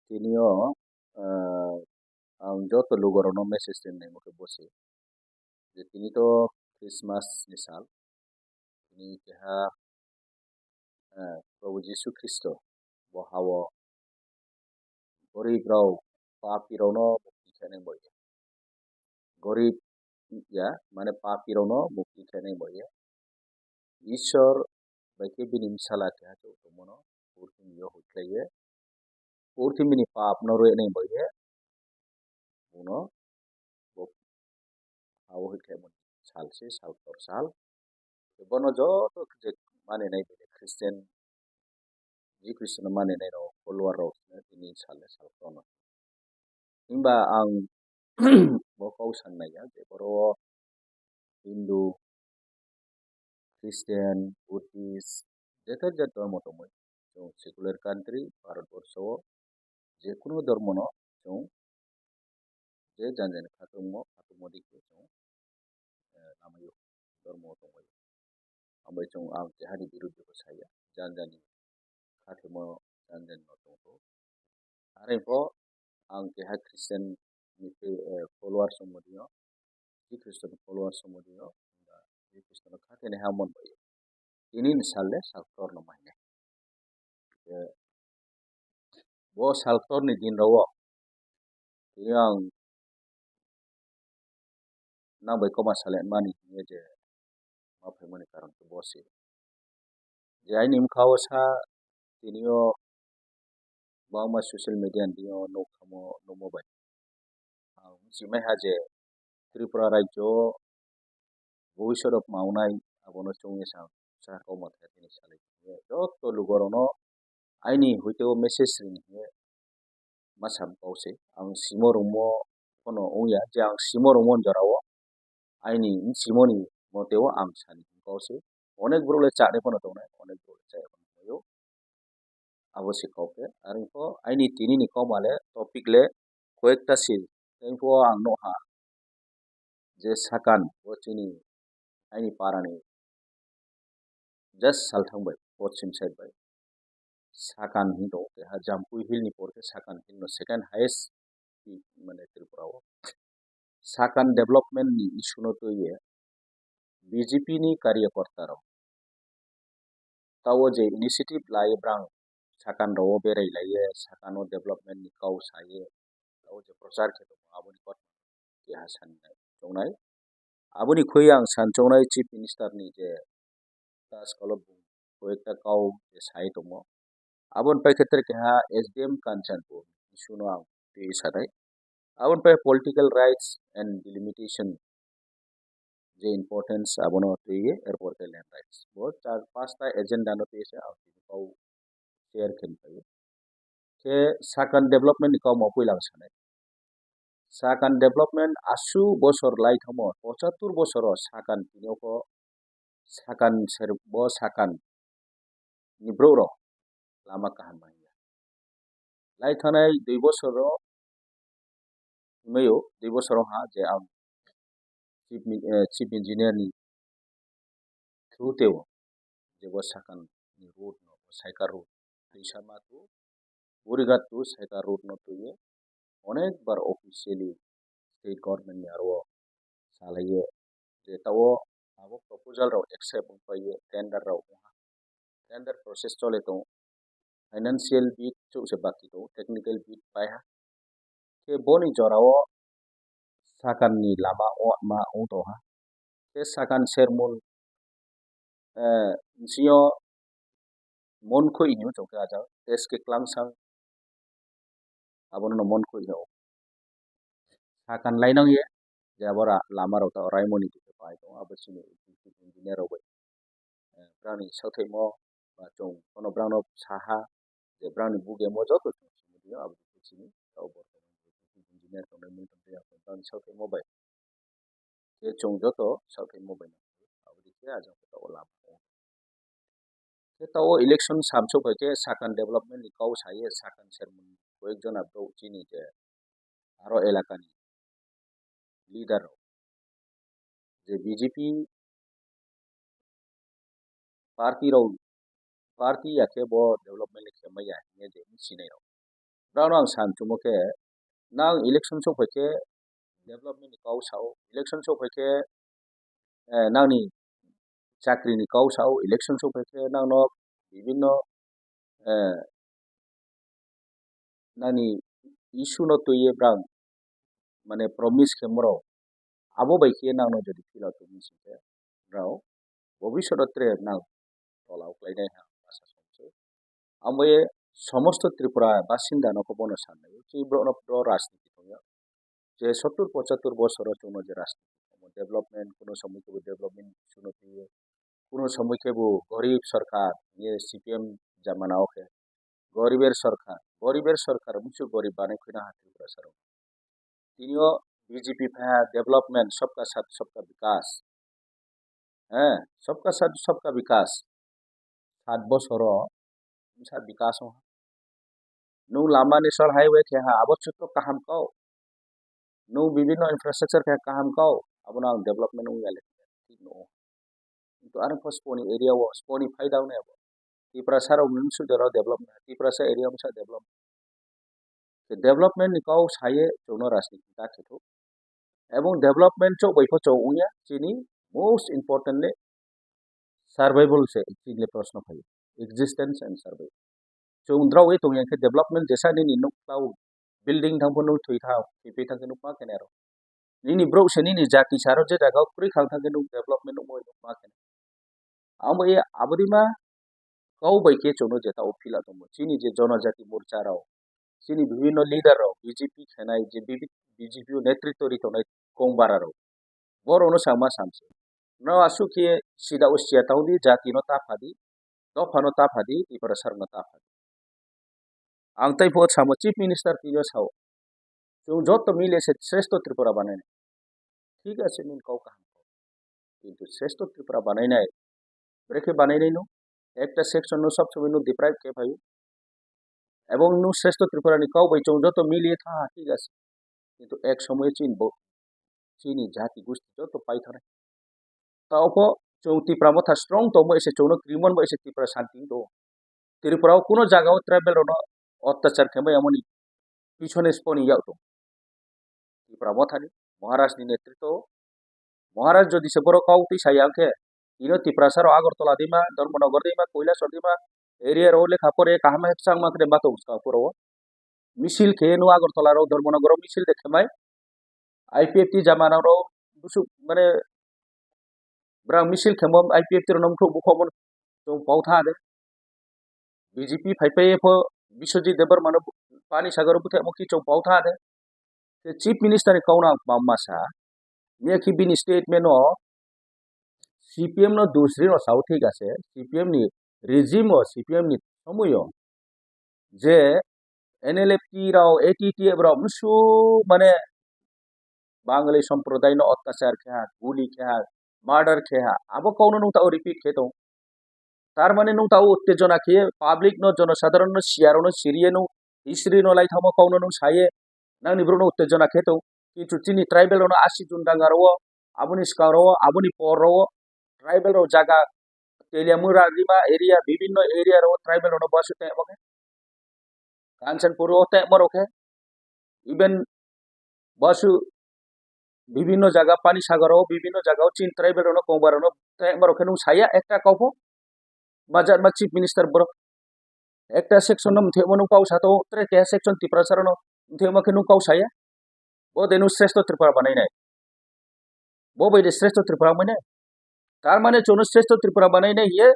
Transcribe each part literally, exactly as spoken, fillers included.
Tini o, ah, ang joto lugorokno message rinai omo khe bo se je tini to Christmas ni sal, tini keha, ah, Probhu Jisu Khristo bo ha-o gorib rok, papi rokno mukti khainai bo ye. Gorib ya, mane papi rokno mukti khainai bo ye. Ishwar bai khe bini bwsala keha tongmano purthimbi o hoi khlai ye. Purthimbi ni pap no rwui nai bo ye. Bono bo ha-o hoi khlai mani sal se, sal kotor sal. Bono joto je mani nai bini Christian, Jisu Khristo no mani nai rok, follower rok tini sal le sal kotor no. Himba ang bo kok san naiya je boro o Hindu, Christian, Buddhist, jeto jat dhormo tongmani. Chwng secular country, Bharat borsho o je kunu dhormo no chwng je jan jani khatungmo, khatungmo dikhe chwng, eh, lamaio, dhormo tongmani. Ambai chwng ang kehani biruddhe bo saya, jan jani khathimo, jan jani no tongtho. Are pho ang keha Christian ni, eh, followers wngmo dino, Jisu Khristo ni followers wngmo dino, Jisu Khristo no kha khe naiha mon bai. Tini ni sal le sal kotor no mahinai. Eh, bo sal kotor ni din rok o tini ang nang bai kok ma salai mani hwnwi je ma phaimani karon khe bo se. Je aini bwkha o sa tini o bangma social media ni o nuk thamo nukmo bai. Ang wngchimai ha je Tripura rajyo o bhobishyot rok maunai abono chwngwi sa, sa kok ma thai tini salai. Joto lugo rokno aini hoite o message ring hwnwi ma sam kok se. Ang simo rwngmo phano wngya je ang simo rwngmoni jora o aini simoni mote o ang sani kok se. Onek borok le chani phano tongnai, onek borok le chaya phano tongmani o. Abo se kok khe. Are pho aini tini ni kok ma le topic le koyekta se. Tei pho ang nukha je Sakan bo chini aini para ni just salthang bai, poschim side bai. Sakan hwnwi tongo keha Jampui Hill ni por khe Sakan Hill no second highest peak mane Tripura o. Sakan development ni issue no twi ye B J P ni karyakorta rok tao je initiative lai brang Sakan rok o berai lai ye, Sakan o development ni kok sa ye, tao je prochar khe tongo aboni kok keha sanai chongnai. Aboni khoi ang san chongnai Chief Minister ni je ta skolo bung koyekta kok je sai tongo. Aboni pai khe tere keha S D M Kanchanpur issue no ang twi sanai. Aboni pai political rights and delimitation je importance abono twi ye, erpor khe land rights. Bo char pasta agenda no twi se ang tini kok share khe phai. Khe Sakan development ni kok mo puila ang sanai. Sakan development aswk bosor lai thamo, pochattor bosor o Sakan tini o kok Sakan ser bo Sakan ni borok rok lama kaham manya. Lai thanai dui bosor o hwnwi o, dui bosor o ha je ang chief mi-, eh, chief engineer ni through tei o je bo Sakan ni road no, Saikar road, Tuisama to Burigat to Saikar road no twi ye onek bar officially state government ni aro o salai ye je tao abo proposal rok accept wng pai ye tender rok wng ha. Tender process chole tongo. Financial bit chuk se baki tongo, technical bit pai ha. Khe boni jora o Sakan ni lama o ma wng tong ha. Khe Sakan sermon, eh, sio Monkhoi hinwi chong khe ajak, test khe klangsang, abono no Monkhoi hino. Sakan lainang ye, je abo ra-, lama rok ta raimoni twi khe pai tongo, abo chini engineer rok bai. Eh, brani sauthaimo ba chwng bono brano saha je brani bugemo joto chwng simi dio, abo dikhe chini tao borok engineer tongnai mui tongtwi ang brani sauthaimo bai. Khe chwng joto sauthaimo bai nang abo dikhe ajang khe tao lama. Khe tao election samsok bai khe Sakan development ni kok saye Sakan sermon koyek jona borok chini je aro elakani leader rok je B J P party rok, party ya khe bo development le khe maya hinye je sinai rok. Brao no ang san chumo khe, nang election sok phai khe development ni kau sao, election sok phai khe, eh, nangni chakri ni kau sao, election sok phai khe nang no bibinno, eh, nangni issue no twiwi brang mane promise khe moro abo bai khe nang no jodi fill out tongwi sing khe brao bobishoto tre nang tola uklai nai ha asa song se. Amo ye somosto Tripura basinda no khe bono san nai. Chini borok no puro rajniti tong ya. Je sottur pochattur bosor o chwng no je rajniti tong development, kuno somoi khe bo development issue no twiwi, kuno somoi khe bo gorib sarkar, ye C P M jamana o khe goriber sarkar, goriber sarkar musu gorib banai khwna ha Tripura sarok. Tini o B J P pha development, sabka sath sabka vikas. Eh, sabka sath sabka vikas. Sat bosoro bwsa vikas o. Nung lama national highway khe ha, abo chwk kaham kau. Nung bibinno infrastructure khe kaham kau, abono ang development wng ya le. Thik no. Kintu arang pho sponi area o, sponi phai da wngnai abo. Tiprasa rok nung sujaro development, Tiprasa area wngsa development. Khe development ni kau saye chwngno rajniti ta khe thuk. Ebong development chok bai pho chok wngya, chini most importantly survival se chini proshno phaio, existence and survival. Chwng drao wi tongya khe development jesa nini nuk tau building thang pho nuk thwi thang, thwi thang khe nuk ma khe nero. Nini brouh se nini jati saro je jaga o kwrwi khang thang khe nuk development nuk ma khe. Amo e abodima kau bai khe chwngno jeta o phila tongo. Chini je Jonojati Morcha rok, chini bibhinno leader rok, B J P khenai je B J P o netritwo ri tongnai kongbara rok, borokno changma samse. No aswk khe sida o siya tangdi, jati no ta phadi, dopha no ta phadi, Tiprasa rok no ta phadi. Ang tei pho samo Chief Minister tino sao, chwng joto mile se Shrestho Tripura banainai. Thik ase, nini kau kaham. Kintu Shrestho Tripura banainai, brekhe banainai no, ekta section no sob somoi no deprive khe phaio. Ebong no Shrestho Tripura ni kau bai chwng joto mili tha, thik ase. Kintu ek somoi chin bo, chini jati gusti joto pai thana. Ta opho chwng Tipra motha strong tongmo ese chwngno krimon bo ese Tipra santi do. Tripura o kuno jaga o tribal rokno ottachar khe mai amoni pisone sponi yak tong. Tipra mothani Maharaj ni netritwo o. Maharaj jodi se borok kau twi saya khe, ino Tiprasa rok Agartala dima, Dharmanagar dima, Kailasahar dima, area rok lekha pore kaham khe changma khe ma tong ska puro o. Misil khe no Agartala rok Dharmanagar o misil de khe mai. I P F T jamana rok busuk mane brang misil khemo I P F T rok no mukhugo bukhogbo chwng pau tha de. B J P phai phai pho Biswajit Debbarma no pani sagaro buthaimo ki chwng pau tha de. Te Chief Minister ni kauna ang mamma sa. Miya ki bini statement o C P M no dusri no sao thik ase. C P M ni regime o C P M ni somoi o je N L F T rok, A T T F rok musu mane Bangali somprodaino ottachar khe ha, guli khe ha, murder khe ha, abo kokno nwng tao repeat khe tong. Tar mane nwng tao uttejona khe public no, jonosadharon no, siyaro no, siriye no, history no lai thamo kokno nwng saye, nangni borok no uttejona khe tong. Kintu chini tribal rok no asi jun danga rwo, aboni swkang rwo, aboni por rwo, tribal rok jaga Teliamura, Rima area, bibinno area rok tribal rok no basu tei obo khe. Kanchanpur o tei borok khe, even basu bibinno jaga Pani Sagar o, bibinno jaga o chin tribal rok no, Kongbar rok no tei borok khe nwng saya ekta kok pho. Majak ma Chief Minister borok ekta section no mthemo nwng pau sato, tre keha section Tiprasa rok no mthemo khe nwng pau saya. Bo de nwng Shrestho Tripura banai nai. Bo bai de Shrestho Tripura wngmani. Tar mane chwngno Shrestho Tripura banainai hiye,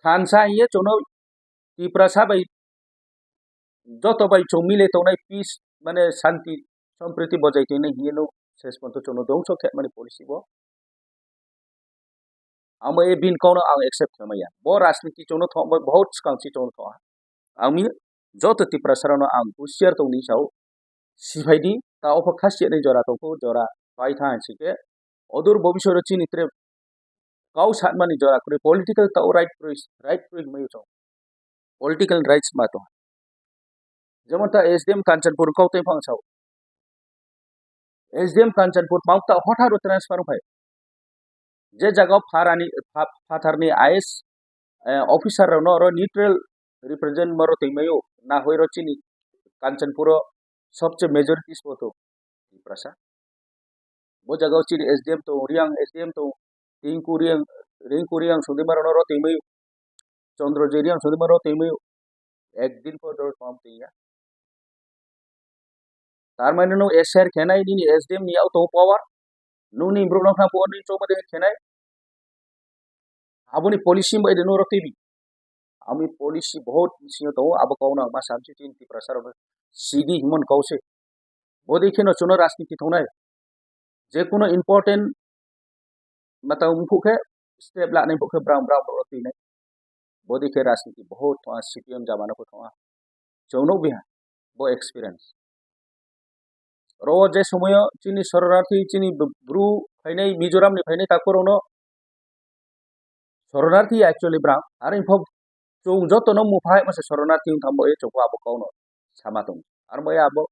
thansa hiye chwngno Tiprasa bai joto bai chwng mile tongnai peace mane shanti sompriti bojai tongnai hiye no ses ponto chwngno dongso khe mani policy bo. Amo e bin kokno ang accept khe maya. Bo rajniti chwngno thok bai bahut swkang si chwngno thok. Ang mi joto Tiprasa rokno ang husiar tongdi sao. Siphai di, ta opho khasiya ni jora tongkho, jora pai tha hinsi khe. Odur bobisoro chini tre kau satmani jora kwrwi political tao right kwrwi, right kwrwi hwnwi tong. Political rights ma tong. Jemon ta S D M Kanchanpur kau tei phang sao. S D M Kanchanpur mau ta hotharo transfer phai. Je jaga pharani, pha-, phatharni I A S, eh, officer rokno oro neutral represent moro tongmaio, nahoi ro chini Kanchanpuro sobche majority spoto Tiprasa. Bo jagao chini S D M to, Riang S D M to, Tinku Riang, Rinku Riang sundima rono ro tingwi, Chandra J Riang sundima ro tingwi, ekdin po dor pam tingya. Tar mane no S R khenai nini S D M ni auto power, nuni bro no khna po ni choma de khenai. Aboni policy bai de no ro tibi. Ami policy bahut sino to, abo kau na ma samsi tin Tiprasa ro C D himon kau se. Bo de kheno chuno rajniti thongnai. Je kuno important mata wngphuh khe step lanai phukhe bram bram rok twi nai. Bodi khe rajniti bahut thongha, C P M jamana pho thongha. Chwng nuk biha bo experience. Ro je somoyo chini soronarthi, chini bru phainai, Mizoram ni phainai takhurokno soronarthi actually bram. Are phok chwng jotono muphai masa soronarthi wng thambo e chwngbo abo kauno sama tong. Ar bo abo